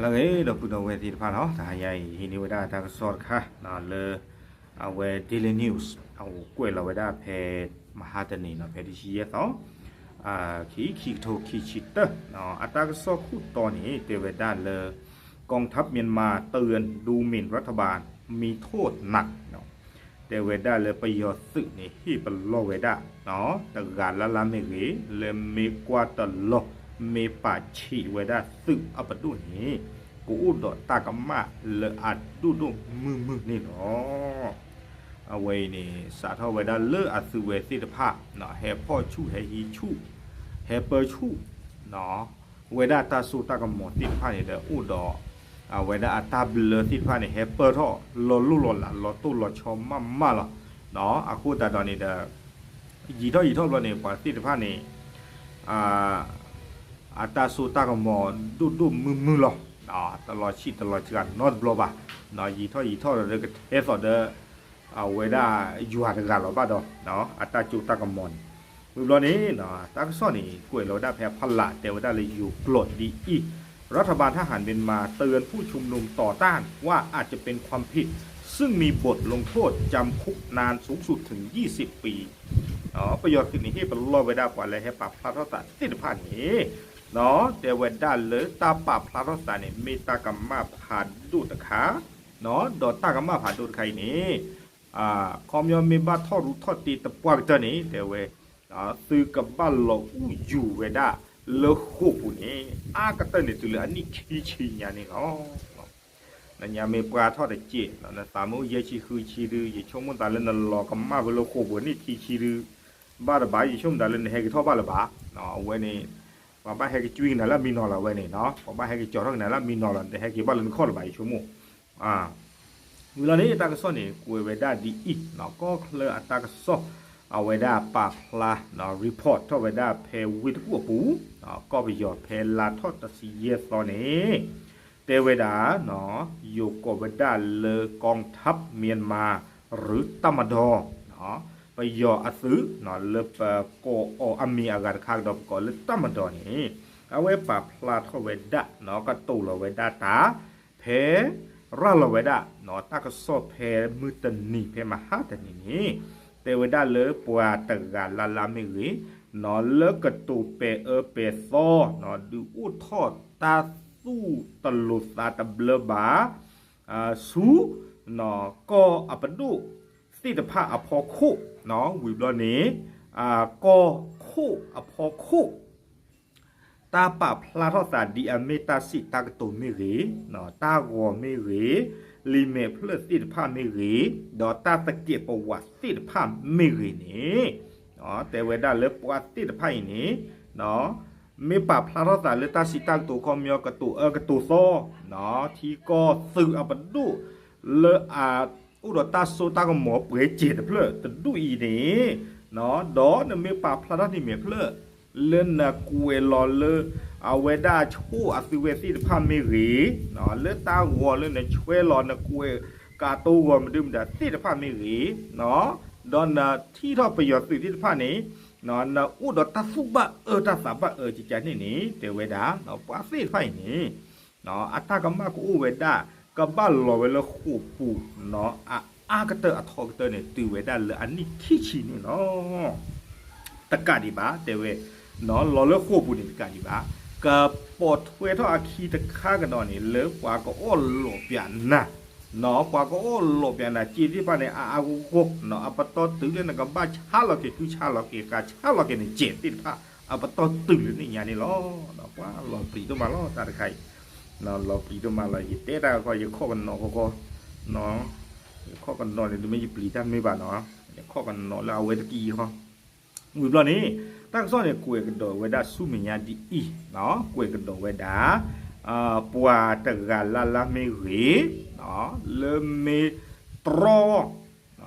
လၢအဂ့ၤ ဒီပုၢ်ဒီဝဲၢ်သ့ၣ်တဖၣ်နီၤ, တဟါညါအံၤ ဟံးန့ၢ်ဝဲဒၣ်တၢ်ကစီၣ်တခါ လၢ အဝဲ Daily News အအိၣ်ကွဲးလီၤဝဲဒၣ်ဖဲ မဟါတနံၤနီၤ, ဖဲတဆံယဲၢ်သီ ခံ ခံကထိခံဆံတၢ အတၢ်ကစီၣ်ခိၣ်တီန့ၣ် တဲဝဲဒၣ်လၢ กองทัพเมียนมาเตือนดูหมิ่นรัฐบาล มีโทษหนัก တဲဝဲဒၣ်လၢပယီၤသုးန့ၣ် ဟ့ၣ်ပလီၢ်ဝဲဒၣ် တဂၤလၢ်လၢ်မ့ၢ်ဂ့ၤ, လၢမ့ၢ်ကွၢ်တလီၤ မ့ၢ်ပာ်ဆံးဝဲဒၣ်သုးအပဒိၣ်န့ၣ် ကအိၣ်ဒီးတၢ်ကမၣ်လၢအဒိၣ်ဒိၣ်မုၢ်မုၢ်န့ၣ်လီၤ. အဝဲအံၤန့ၣ် စးထီၣ်ဝဲဒၣ်လၢအသုးဝဲသ့ၣ်တဖၣ် ဟဲဖီၣ်ဆူၣ်ဟဲဟံးဆူၣ် ဟဲပၢဆူၣ် ဝဲဒၣ်တၢ်စိတၢ်ကမီၤသ့ၣ်တဖၣ်န့ၣ်ဒီး အိၣ်ဒီး အဝဲဒၣ်အတၢ်ဘျၢသ့ၣ်တဖၣ်န့ၣ် ဟဲပၢထီၣ်လီၤလိၢ်လီၤလး လီၤတိၢ်လီၤဆီမးမးလီၤ. အဃိသတးဒီးန့ၣ်ဒီး ယံာ်ထီၣ်ယံာ်ထီၣ်ဘျီန့ၣ် ပှၤသ့ၣ်တဖၣ်န့ၣ် အတၢ်စိတၢ်ကမီၤဒိၣ်ဒိၣ်မုၢ်မုၢ်လီၤ. တလီၤဆံးတလီၤစှၤနီတဘျီဘၣ်. ယံာ်ထီၣ်ယံာ်ထီၣ်ဒီးကထဲသိးဒီး အဝဲဒၣ်ယွၤတဂၤလီၤဘၣ်ဒီး အတၢ်စိတၢ်ကမီၤန့ၣ်. ဝံၤဘျီန့ၣ် တၢ်ကစီၣ်န့ၣ် ကွဲးလီၤဝဲဒၣ်ဖဲအဖီလာ် တဲဝဲဒၣ်လၢယိၤကျိာ်ဒ်အံၤ, รัฐบาลทหารเมียนมาเตือนผู้ชุมนุมต่อต้านว่าอาจจะเป็นความผิด ซึ่งมีบทลงโทษจำคุกนานสูงสุดถึง ยี่สิบปี ပယီၤသုးန့ၣ် ဟ့ၣ်ပလီၢ်ဝဲဒၣ်ပှၤလၢဟဲပာ်ဖျါထီၣ်သးသ့ၣ်တဖၣ်န့ၣ် တဲဝဲဒၣ်လၢတၢ်ပာ်ဖျါထီၣ်သးန့ၣ် မ့ၢ်တၢ်ကမၣ်ဖးဒိၣ်တခါ ဒီးတၢ်ကမၣ်ဖးဒိၣ်တခါအံၤန့ၣ် ခီပညီမ့ၢ်ဘၣ်ထီၣ်ရူးထီၣ်တ့ၢ်သပှၢ်ကတၢၢ်န့ၣ် တဲဝဲ သုကဘၣ်လီၤအူယူၤဝဲဒၣ်လၢဃိာ်ပူၤန့ၣ် အါကတၢၢ်န့ၣ်တုၤလၢအနံၣ်ခံဆံညါန့ၣ်လီၤ. နညါမ့ၢ်ပှၢ်ထီၣ်တစဲး နသးမ့ၢ်အိၣ်ယဲၢ်ဆံဃုဆံဒု ယဆိကမိၣ်သးလၢနလီၤကမၣ်ဖဲလၢဃိာ်ပူၤနံၣ်ခံဆံဒု ဘၣ်တဘၣ် ယဆိကမိၣ်သးလၢနဟဲက့ၤထီၣ်ဘၣ်လၢၤဘၣ်. အဝဲန့ၣ် ပှၤဘၣ်ဟဲက့ၤကွံကနၤလၢအမံၤနီၤလီၤ အဝဲန့ၣ် ပှၤဘၣ်ဟဲက့ၤကၠီၤထီၣ်ကနၤလၢအမံၤနီၤလီၤ နတဟဲက့ၤဘၣ်လၢနခီၣ်လၢၤဘၣ် ယဆိကမိၣ် ဝံၤလီၤန့ၣ် တၢ်ကစီၣ်န့ၣ် ကွဲးဝဲဒၣ်ဒ်အံၤ ကီၢ်ချၢအတၢ်ကစီၣ် အဝဲဒၣ်ပာ်ဖျါ report ထီၣ်ဝဲဒၣ်ဖဲဝ့ၢ်တကူၣ်အပူၤ ကီၢ်ပယီၤဖဲလါထီၣ်တဆံယဲၢ်သီန့ၣ် တဲဝဲဒၣ် ယိၤကိးဝဲဒၣ်လၢ กองทัพเมียนมา หรือ တပ်မတော် ပယီၤအသုး လၢပကိးအီၤအမံၤအဂၤတခါကဒီး ပကိးလၢ တပ်မတော် န့ၣ် အဝဲပာ်ဖျါထီၣ်ဝဲဒၣ် ကတိၤလီၤဝဲဒၣ်တၢ် ဖဲ ရၤလီၤဝဲဒၣ် တၢ်ကစီၣ်ဖဲမုၢ်တနံၤ ဖဲမဟါတနံၤန့ၣ် တဲဝဲဒၣ်လၢပှၤတဂၤလၢ်လၢ်မ့ၢ်ဂ့ၤ လၢကတိၤပဲၤအၢပဲၤသီ ဒုးအိၣ်ထီၣ်တၢ်သူၣ်တလိၤသးတဘျၢဘၣ် ဆူ ကီၢ်အပဒိၣ်သ့ၣ်တဖၣ်အဖီခိၣ် ဝံၤဘျီန့ၣ် ကီၢ်ခိၣ်အဖီခိၣ် တၢ်ပာ်ဖျါထီၣ်သးဒ်အမ့ၢ်တၢ်စံးတၢ်ကတိၤမ့ၢ်ဂ့ၤ, တၢ်ဂီၤမ့ၢ်ဂ့ၤ, လံာ်မဲာ်ဖျၢၣ်သ့ၣ်တဖၣ်မ့ၢ်ဂ့ၤ, ဒီးတၢ်သကဲးပဝးသ့ၣ်တဖၣ်မ့ၢ်ဂ့ၤန့ၣ်, တဲဝဲဒၣ်လၢပှၤသ့ၣ်တဖၣ်အံၤန့ၣ် မ့ၢ်ပာ်ဖျါထီၣ်သးလၢတၢ်စံးတၢ်ကတိၤခီပညီ ကတိၤအၢကတိၤသီ, ထံကီၢ်သုးအပဒိၣ် လၢအ အိၣ်ဒီးတၢ်စိတၢ်ကမီၤပှဲၤစဲးတဖျၢၣ်တဒူၣ်အံၤန့ၣ်, ဒီးနမ့ၢ်ပာ်ဖျါထီၣ်လံာ်မဲာ်ဖျၢၣ် လၢနကွဲးလီၤလၢ အဝဲဒၣ်ဆိၣ်အသုးဝဲသ့ၣ်တဖၣ်မ့ၢ်ဂ့ၤ, လၢတၢ်ဂီၤလၢနဆွဲလီၤ နကွဲးကးတိဂီၤမနုၤမတၤသ့ၣ်တဖၣ်မ့ၢ်ဂ့ၤ, ဒီးနထံၣ်ထီၣ်ပယီၤသုးသ့ၣ်တဖၣ်န့ၣ် နအိၣ်ဒီးတၢ်သူၣ်ဘၣ်အၢတၢ်သးဘၣ်အၢကကန့ၣ်န့ၣ် တဲဝဲဒၣ် ပှၤသ့ၣ်တဖၣ်အံၤန့ၣ် အတၢ်ကမၣ်ကအိၣ်ဝဲဒၣ် ကဘၣ်လီၤဝဲလၢဃိာ်ပူၤ အအါကတၢၢ်အထီကတၢၢ်န့ၣ် တုၤဝဲဒၣ်လၢအနံၣ်ခံဆံန့ၣ်လီၤ. တကးဒံးဘၣ် တဲဝဲ လီၤလၢဃိာ်ပူၤန့ၣ်တကးဒံးဘၣ် ကပိာ်ထွဲထီၣ်အခံတခါကဒီးန့ၣ် လၢပှၤကအီၣ်လီးပၠးနၤ ပှၤကအီၣ်လီးပၠးနၤ စ့သ့ၣ်တဖၣ်န့ၣ် အအါဂီၢ်ဂီၢ် အပတီၢ်တုၤလၢနကဘၣ်ဆါလီၤက့ၤ ဃုဆါလီၤက့ၤဃးဆါလီၤက့ၤန့ၣ် စဲးသ့ၣ်တဖၣ် အပတီၢ်တုၤလၢန့ၣ်ညါန့ၣ်လီၤ. ပှၤလီၤပျံၤဒိၣ်မးလီၤ တၢ်တခါအံၤ လီၤပျံၤဒိၣ်မးလီၤ ယတဲတၢ်ဃီ ယခီၣ်ကနီၤဃီဃီ ယခီၣ်ကနီၤန့ၣ် တမ့ၢ်ယပျံၤတၢ်မ့ၢ်ဘၣ်နီၤ ယခီၣ်ကနီၤလၢအဝဲတကံၢ်ဃီ ဝံၤဘျီန့ၣ် တၢ်ကစီၣ်န့ၣ် ကွဲးကဒီးဝဲဒၣ်ဆူမဲာ်ညါဒ်အံၤ, ကွဲးကဒီးဝဲဒၣ် ပှၤတဂၤလၢ်လၢ်မ့ၢ်ဂ့ၤ, လၢမ့ၢ်တြီ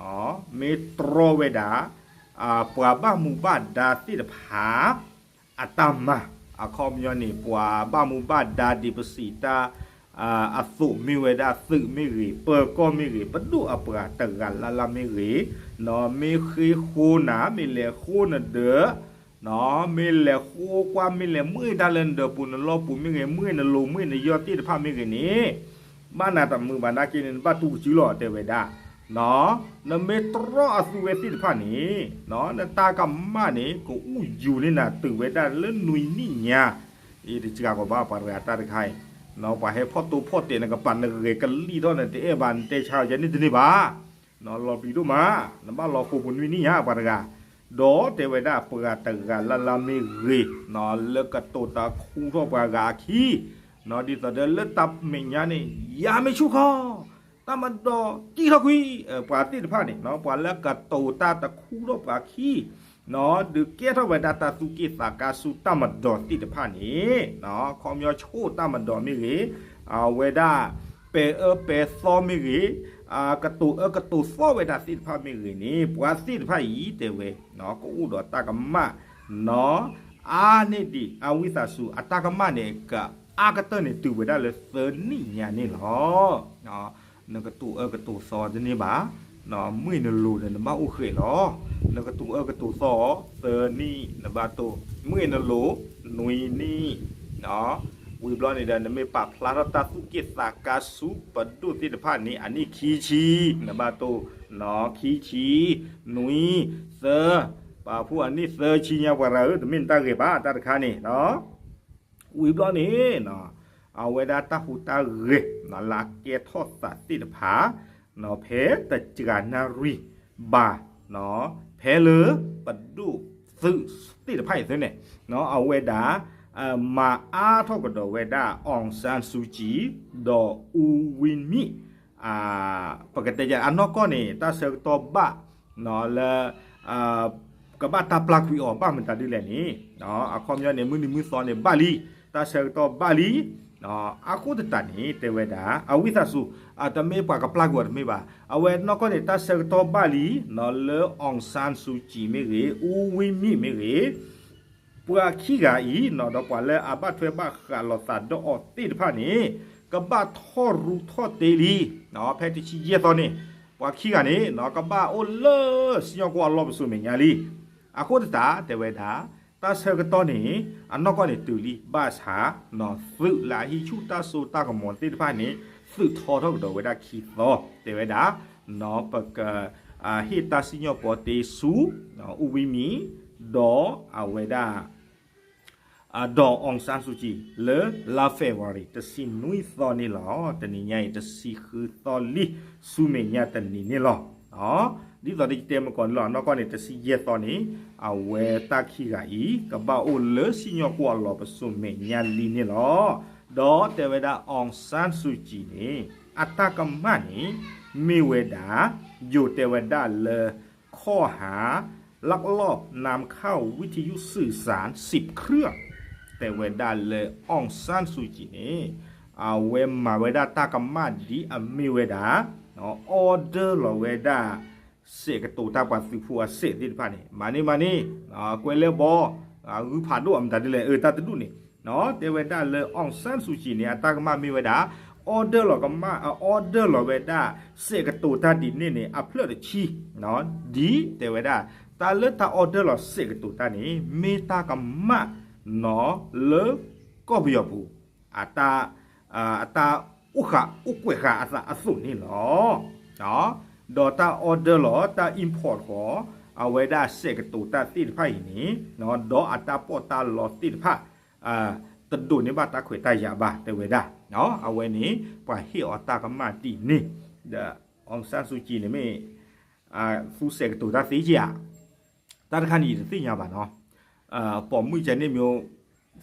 မ့ၢ်တြီဝဲဒၣ် ပှၤဘၣ်မူဘၣ်ဒါသ့ၣ်တဖၣ် အတၢ်မၤ အခီပညီန့ၣ် ပှၤဘၣ်မူဘၣ်ဒါဒ်ပစံးတၢ် အသိးမ့ၢ်ဝဲဒၣ်သုးမ့ၢ်ဂ့ၤ ပၢၤကီၢ်မ့ၢ်ဂ့ၤ ပဒိၣ်အပှၤတဂၤလၢ်လၢ်မ့ၢ်ဂ့ၤ, မ့ၢ်ဃ့ဃိနၤ မ့ၢ်လဲၤဃိနဒၢး မ့ၢ်လဲၤဃိကွၢ် မ့ၢ်လဲၤမ့ၢ်တၢ်လၢနဒၢးပူၤနလီၢ်ပူၤမ့ၢ်ဂ့ၤ, မ့ၢ်နလိၤမ့ၢ်နယီၢ်သ့ၣ်တဖၣ်မ့ၢ်ဂ့ၤန့ၣ်, ဘၣ်နၤတမုာ်ဘၣ်နာ်က့န့ၣ် နဘၣ်တူၢ်ကစုလီၤ တဲဝဲဒၣ်. နမ့ၢ်တြီအသူဝဲသ့ၣ်တဖၣ်န့ၣ်, နတၢ်ကမၣ်န့ၣ် ကအူယူၤန့ၢ်နၤတုၤဝဲဒၣ်လၢနွံနံၣ်ညါ, အံၤတစှၤကီးဘၣ် ပှၤတဂၤတၢ်တခါအံၤ, ပှၤဟဲဖီၣ်တိဖီၣ်တဲာ် နကပာ်နဂဲၤကလံၣ်ထီၣ် နတအဲၣ်ဘၣ် နတဲဆါအီၤယဲန့ၣ်တန့ၢ်ဘၣ်. လီၤပျံၤဒိၣ်မး, နဘၣ်လီၤဃိာ်ပူၤနွံနံၣ်ညါ ပှၤတဂၤ, ဒီးတဲဝဲဒၣ်ပှၤတဂၤလၢ်လၢ်မ့ၢ်ဂ့ၤ, လၢကတိၤတၢ်ခူထီၣ်ပှၤဂၤအခံ, ဒ်သိးဒီးလၢတၢ်မဲာ်ညါန့ၣ် ယၤမ့ၢ်ဆူၣ်ခီ, တၢ်မၤဒီးတံၢ်ထီၣ်ကွံ, ပှၤသ့ၣ်တဖၣ်န့ၣ် ပှၤလၢကတိၤတၢ်တခူထီၣ်ပှၤခံ, ဒုးကဲထီၣ်ဝဲဒၣ်တၢ်သူၣ်က့ၣ်သးကါဆူတၢ်မၤဒီးသ့ၣ်တဖၣ်န့ၣ်, ခီပညီဆိၣ်တၢ်မၤဒီးမ့ၢ်ဂ့ၤ, အဝဲဒၣ် ပဲာ်အၢပဲာ်သီမ့ၢ်ဂ့ၤ, ကတိၤအၢကတိၤသီဝဲဒၣ်သ့ၣ်တဖၣ်မ့ၢ်ဂ့ၤန့ၣ်, ပှၤသ့ၣ်တဖၣ်အံၤတဲဝဲ, ကအိၣ်ဒီးတၢ်ကမၣ်, အါန့ၢ်ဒံး အဝံသးစူၤ အတၢ်ကမၣ်န့ၣ် ကအါကတၢၢ်န့ၣ် တုၤဝဲဒၣ်လၢသၢနံၣ်ညါန့ၣ်လီၤ. နကတိၤအၢကတိၤသီတန့ၢ်ဘၣ်, မ့ၢ်နလိၤဒီးနဘၣ်အိၣ်ဃဲးလီၤ. နကတိၤအၢကတိၤသီသၢနံၣ် နဘၣ်တိၢ်, မ့ၢ်နလိၤနွံနံၣ်, ဝံၤဘျီန့ၣ်ဒီး နမ့ၢ်ပာ်ဖျါထီၣ်တၢ်သူၣ်က့ၣ်သးကါဆူပဒိၣ်သ့ၣ်တဖၣ်န့ၣ် အနံၣ်ခံဆံ, နဘၣ်တိၢ်, ခံဆံ, နွံ, သၢ, ပာ်ဖှိၣ်အနံၣ်သၢဆံညါ ပှၤရၤဧၢ, တမ့ၢ်နတၢ်ဂ့ၤဘၣ် တၢ်တခါန့ၣ် ဝံၤဘျီန့ၣ်, အဝဲဒၣ်တၢ်ဟူးတၢ်ဂဲၤ လၢကဲထီၣ်သးသ့ၣ်တဖၣ်, ဖဲတစှၤနၣ်ရံၣ်ဘၣ်, ဖဲလၢပဒိၣ်သုးသ့ၣ်တဖၣ်အံၤသ့န့ၣ်, အဝဲဒၣ် မၤအါထီၣ်ကဒီးဝဲဒၣ် အောင်ဆန်းစုကြည် ဒီး ဦးဝင်းမြင့်, ပကတဲအနီၢ်ကီၢ်န့ၣ် တၢ်ဆၢကတီၢ်ဘၣ် လၢ ကဘၣ်တၢ်ပျၢ်ကွံာ်အီၤဘၣ်မတၤဒ်လဲၣ်န့ၣ်, အခီပညီန့ၣ် မုၢ်နံၤမုၢ်သီန့ၣ်ဘၣ်လံ, တၢ်ဆၢကတီၢ်ဘၣ်လံ, အဃိသတးန့ၣ် တဲဝဲဒၣ် အဝံသးစူၤ, တမ့ၢ်ပှၤကပျၢ်ကွံာ်အီၤတမ့ၢ်ဘၣ်, အဝဲနီၢ်ကီၢ်န့ၣ် တၢ်ဆၢကတီၢ်ဘၣ်လံ, လၢ အောင်ဆန်းစုကြည် မ့ၢ်ဂ့ၤ, ဦးဝင်းမြင့် မ့ၢ်ဂ့ၤ, ပှၤခံဂၤအံၤ ဒီးပှၤလၢအဘၣ်ထွဲဘၣ်ဃးလိာ်သးဒီးအီၤသ့ၣ်တဖၣ်န့ၣ်, ကဘၣ်ထီၣ်ရူၢ်ထီၣ်တ့လံ, ဖဲတဆံယဲၢ်သီန့ၣ်, ပှၤခံဂၤန့ၣ် ကဘၣ်အိၣ်လၢစံၣ်ညီၣ်ကွီၢ်အလီၢ်ပစိာ်မဲာ်ညါလံ. အဃိသတး တဲဝဲဒၣ်, တၢ်ဆၢကတီၢ်န့ၣ် အနီၢ်ကီၢ်န့ၣ်တုၤလံ, ဘၣ်ဆၣ် သုးလၢအဟံးဆူၣ်တၢ်စိတၢ်ကမီၤသ့ၣ်တဖၣ်န့ၣ် သုးထီထီၣ်ကဒီးဝဲဒၣ်ခံသီ, တဲဝဲဒၣ်, ပက ဟ့ၣ်တၢ်စံၣ်ညီၣ်ပီတ့ဆူ ဦးဝင်းမြင့် ဒီးအဝဲဒၣ် ဒီး အောင်ဆန်းစုကြည် လၢ လါ February တဆံနွံသီန့ၣ်လီၤ. တနံၤညါအံၤ တဆံဃုသီလံ, ဆူမဲာ်ညါတနံၤန့ၣ်လီၤ. ဒ်သိးဒီးယတဲမုၢ်ကီၢ်န့ၣ်လီၤ, အနီၢ်ကီၢ်န့ၣ် တဆံယဲၢ်သီန့ၣ် အဝဲတၢ်ခံဂၤအံၤ ကဘၣ်အိၣ်လၢစံၣ်ညီၣ်ကွီၢ်အလီၢ်ပစိာ်မဲာ်ညါလံန့ၣ်လီၤ. ဒီးတဲဝဲဒၣ် အောင်ဆန်းစုကြည် န့ၣ် အတၢ်ကမၣ်န့ၣ် မ့ၢ်ဝဲဒၣ် ယိၤတဲဝဲဒၣ်လၢ ข้อหาลักลอบนำเข้าวิทยุสื่อสารสิบเครื่อง တဲဝဲဒၣ်လၢ အောင်ဆန်းစုကြည် န့ၣ် အဝဲမၤဝဲဒၣ်တၢ်ကမၣ်ဒ်အမ့ၢ်ဝဲဒၣ် order လီၤဝဲဒၣ် စဲးကတိၤတၢ်ပှၤသုးဖိအစဲးသ့ၣ်တဖၣ်န့ၣ် မၤန့ၢ်မၤန့ၢ် ကွဲးလၢဘီ ဂုၢ်ဖးဒိၣ်အမတၤဒ်လဲၣ် အၢ တၢ်တဒူၣ်န့ၣ် တဲဝဲဒၣ်လၢ အောင်ဆန်းစုကြည် န့ၣ် အတၢ်ကမၣ်မ့ၢ်ဝဲဒၣ် order လီၤကမၣ် order လီၤဝဲဒၣ် စဲးကတိၤတၢ်ဒ်န့ၣ်န့ၣ် အဖျၢၣ်တဆံ ဒ်တဲဝဲဒၣ် တၢ်လၢတၢ် order လီၤစဲးကတိၤတၢ်န့ၣ် မ့ၢ်တၢ်ကမၣ် လၢကီၢ်ပယီၤပူၤ အတၢ် အတၢ်အိၣ်ဃာ်အိၣ်ကွဲးဃာ်အသးအသိးန့ၣ်လီၤ. ဒီးတၢ် order လီၤ တၢ် import ဃီ အဝဲဒၣ်စဲးကတိၤတၢ်သ့ၣ်တဖၣ်အံၤန့ၣ် ဒီးအတၢ်ပီးတၢ်လီသ့ၣ်တဖၣ် တဒိးန့ၢ်ဘၣ်တၢ်ခွဲးတၢ်ယာ်ဘၣ် တဲဝဲဒၣ် အဝဲန့ၣ် ပှၤဟ့ၣ်အီၤတၢ်ကမၣ်ဒ်န့ၣ် ဒီး အောင်ဆန်းစုကြည် န့ၣ်မ့ၢ် သူစဲးကတိၤတၢ်သ့ဧါ တၢ်တခါန့ၣ် ယတသ့ၣ်ညါဘၣ်နီၤ, ပိာ်မုၣ်ကန့ၣ်မ့ၢ်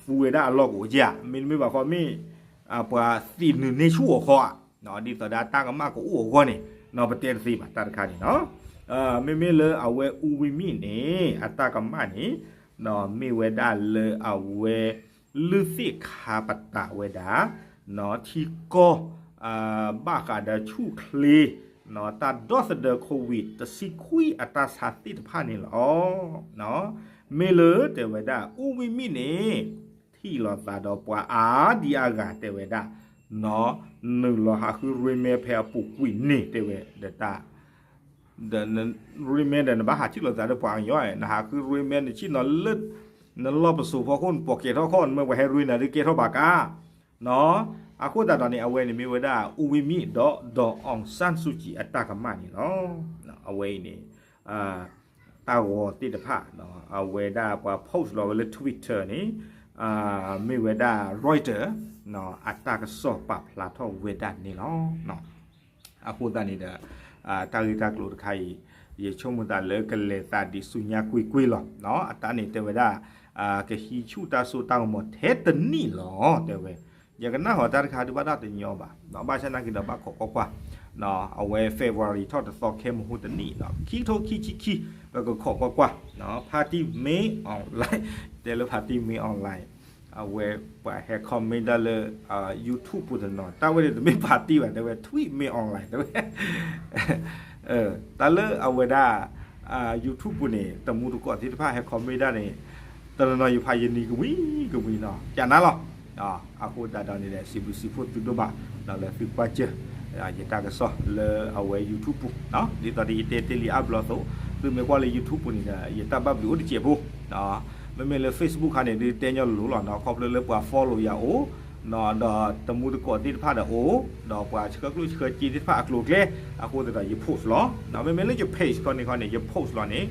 သူဝဲဒၣ်အလီၢ်ကအိၣ်ဧါ, မ့တမ့ၢ်ဘၣ်ဃီမ့ၢ် ပှၤသ့ၣ်နုာ်န့ၢ်ဆူၣ်အီၤဃီဧါ, ဒ်သိးဒီးတၢ်ကမၣ်ကအိၣ်အဂီၢ်န့ၣ် ပတဲတသ့ဘၣ်တၢ်တခါန့ၣ်နီၤ, မ့မ့ၢ်လၢအဝဲ ဦးဝင်းမြင့် န့ၣ် အတၢ်ကမၣ်န့ၣ် မ့ၢ်ဝဲဒၣ်လၢအဝဲ လုၢ်သ့ၣ်ခါပတာ်ဝဲဒၣ် ထံကီၢ် ဘၣ်ဃးဒီးဆူၣ်ချ့ တၢ်ဒီသဒၢ COVID တဆံခွံ အတၢ်ဆါသ့ၣ်တဖၣ်န့ၣ်လီၤ. မ့ၢ်လၢတဲဝဲဒၣ် ဦးဝင်းမြင့် န့ၣ် ထံၣ်လိာ်သးဒီးပှၤအါဒံအါဂၤ တဲဝဲဒၣ် နုာ်လီၤဟးဃုရ့မဲဖဲအပူၤကွံာ်န့ၣ် တဲဝဲဒီးတၢ် ဒီးနရ့မဲဒီး နဘၣ်ဟးထံၣ်လိာ်သးဒီးပှၤကညီ, နဟးဃုရ့မဲ နဆ့ၣ်နီၤလၢ နလီၢ်ပစိာ်ဖီခိၣ် နပိာ်ကဲၤထီၣ်ခီၣ် နမ့ၢ်ပှၤဟဲရ့နၤဒီး ကဲထီၣ်ဘၣ်ကါ, အဃိသတးဒီးန့ၣ် အဝဲန့ၣ်မ့ၢ်ဝဲဒၣ် အူဝံမံးဒီး ဒီး အောင်ဆန်းစုကြည် အတၢ်ကမၣ်န့ၣ်လီၤ. အဝဲအံၤန့ၣ် တၢ်ဂီၤသ့ၣ်တဖၣ် အဝဲဒၣ်ပှၤ post လီၤဝဲလၢ Twitter န့ၣ် မ့ၢ်ဝဲဒၣ် Reuters အတၢ်ကစီၣ်ပာ်ဖျါထီၣ်ဝဲဒၣ်န့ၣ်လီၤ. အဃိသတးန့ၣ်ဒီး တၢ်ဂ့ၢ်တၢ်ကျိၤတခါအံၤ ယဆိကမိၣ်သးလၢကလဲၤသးဒံးဆူညါကွ့ၢ်ကွ့ၢ်လီၤ. အတၢ်န့ၣ်တဲဝဲဒၣ် ကဟံးဆူၣ်တၢ်စိတၢ်ကမီၤထဲတနံၣ်လီၤ တဲဝဲ. ယကနၣ်ဃီၤတၢ်တခါဒုးဘၣ်တၢ်တညီဘၣ်, ဘၣ်ဆၣ်နာ်က့ဒီးဘၣ်ခိးကွၢ်ကွၢ်, အဝဲ February ထီၣ်တသီခဲမုၢ်ဟူတနံၣ် ခံကထိခံဆံခံ ပကခိးကွၢ်ကွၢ်, ဖါတံၢ်မ့ၢ် online, တဲလၢဖါတံၢ်မ့ၢ် online, အဝဲပှၤဟဲ comment တၢ်လၢ YouTube ပူၤတနီၤ တၢ်ဝဲန့ၣ်တမ့ၢ်ဖါတံၢ်ဘၣ် တဲဝဲ ထွံၣ်မ့ၢ် online တဲဝဲ တၢ်လၢအဝဲဒၣ် YouTube ပူၤန့ၣ် တမူတကိးသ့ၣ်တဖၣ်ဟဲ comment တၢ်န့ၣ် တနီၤနီၤယဖးယနံၤကမှံကမှံနီၤ ကနၣ်လီၤ. အဃိသတးဒီးန့ၣ်ဒီး စံးဘျုးစံးဖှိၣ်သုဒိၣ်မး လၢသုကွၢ်စၢၤ ယတၢ်ကစီၣ်လၢအဝဲ YouTube ပူၤ, ဒ်သိးဒီးယတဲတ့ၢ်လံအါဘျီအသိး, သုမ့ၢ်ကွၢ်လၢ YouTube ပူၤန့ၣ်ဒီး ယတၢ်ဘၣ်ဘျုးအိၣ်တစဲးဖိ, မ့မ့ၢ်လၢ Facebook ခါန့ၣ် ဒုးတဲညီလိၤလိၤလီၤနီၤ ခီဖျိလၢပှၤ follow ယၤအိၣ်, ဒီးတမူတကိးသ့ၣ်တဖၣ်ဒီးအိၣ်, ဒီးပှၤဆှၢကျိၣ်ဆှၢစ့သ့ၣ်တဖၣ်အကျိၤအကျဲ, အဃိသတးဒီးယ post လီၤ. မ့မ့ၢ်လၢယ page ခီန့ၣ်ခီန့ၣ် ယ post လီၤန့ၣ်,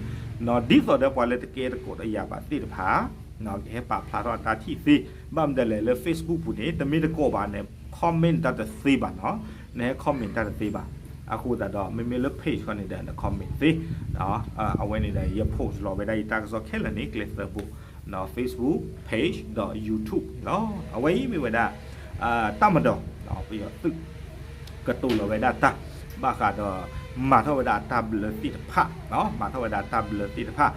ဒ်သိးဒီးပှၤလၢတကဲတကိးဒီးယၤဘၣ်သ့ၣ်တဖၣ် ကဟဲပာ်ဖျါထီၣ်အတၢ်ထံၣ်သ့, ဘၣ်မနုၤလဲၣ်လၢ Facebook ပူၤန့ၣ် တမ့ၢ်တကိးဘၣ်န့ၣ် comment တၢ်တသ့ဘၣ်နီၤ, နဟဲ comment တၢ်တသ့ဘၣ်. အဃိသတးဒီး မ့မ့ၢ်လၢ page ခီန့ၣ်ဒီး န comment သ့, အဝဲန့ၣ်ဒီး ယ post လီၤဝဲဒၣ်ယတၢ်ကစီၣ်ခဲလၢာ်န့ၣ် ကျဲသၢဘိ, Facebook page ဒီး YouTube န့ၣ်လီၤ. အဝဲအံၤမ့ၢ်ဝဲဒၣ် တၢ်မၤဒီး ပယီၤသုး ကတိၤလီၤဝဲဒၣ်တၢ် ဘၣ်ဃးဒီး မၤထီၣ်ဝဲဒၣ်အတၢ်ဘျၢသ့ၣ်တဖၣ်, မၤထီၣ်ဝဲဒၣ်အတၢ်ဘျၢသ့ၣ်တဖၣ်,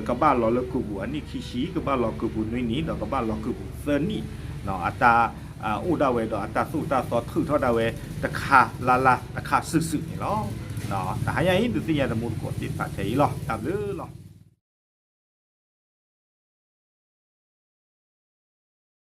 ကဘၣ်လီၤလၢကုၢ်ပူၤအနံၣ်ခံဆံ, ကဘၣ်လီၤကုၢ်ပူၤနွံနံၣ်, ဒီးကဘၣ်လီၤကုၢ်ပူၤသၢနံၣ်, အတၢ်အိၣ်ဒၣ်ဝဲဒီးအတၢ်သိၣ်တၢ်သီထုးထီၣ်ဒၣ်ဝဲ တခါလၢ်လၢ်တခါစုာ်စုာ်န့ၣ်လီၤ. တဟါညါအံၤ ဒုးသ့ၣ်ညါတမူတကိးသ့ၣ်တဖၣ်ထဲအံၤလီၤ. တၢ်ဘျုးလီၤ.